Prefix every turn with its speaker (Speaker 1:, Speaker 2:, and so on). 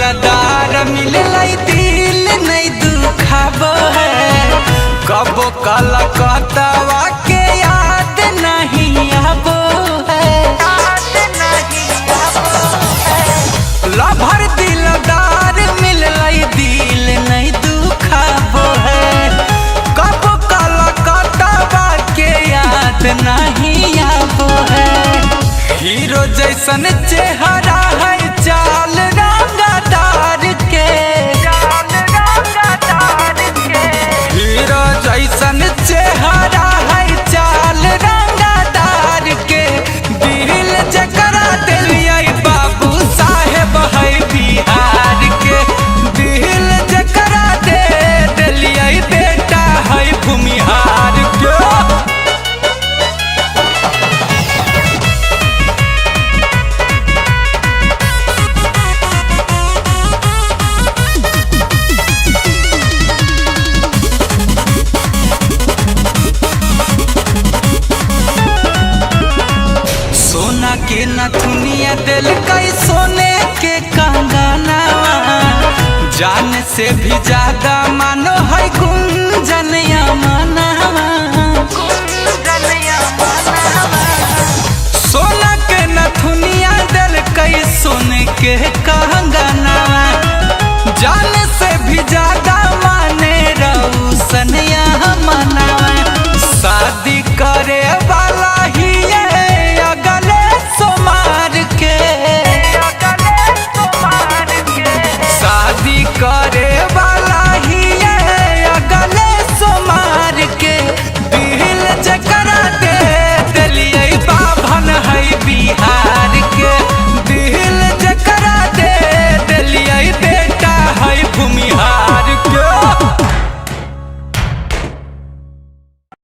Speaker 1: दिलदार मिललै दिल नहीं दुखाबो है। कबो कलकत्तावा के याद नहीं आबो है। लभर दिलदार मिललै दिल नहीं दुखाबो है। कबो कलकत्तावा के याद नहीं आबो है। हीरो जैसन चेहरा है चाल रंगदार के। हीरो जैसन चेहरा है चाल रंगदार के। दिल जकरा दिलियै बाबू साहेब है बिहार के। दिल जकरा दे दिलियै बेटा है भूमिहार के। सोना के नथुनिया दिलकै सोने के कंगनवा। जान से भी ज्यादा मानो है गुंजनिया मनावा। सोना के नथुनिया दिलकै सोने के कंगनवा।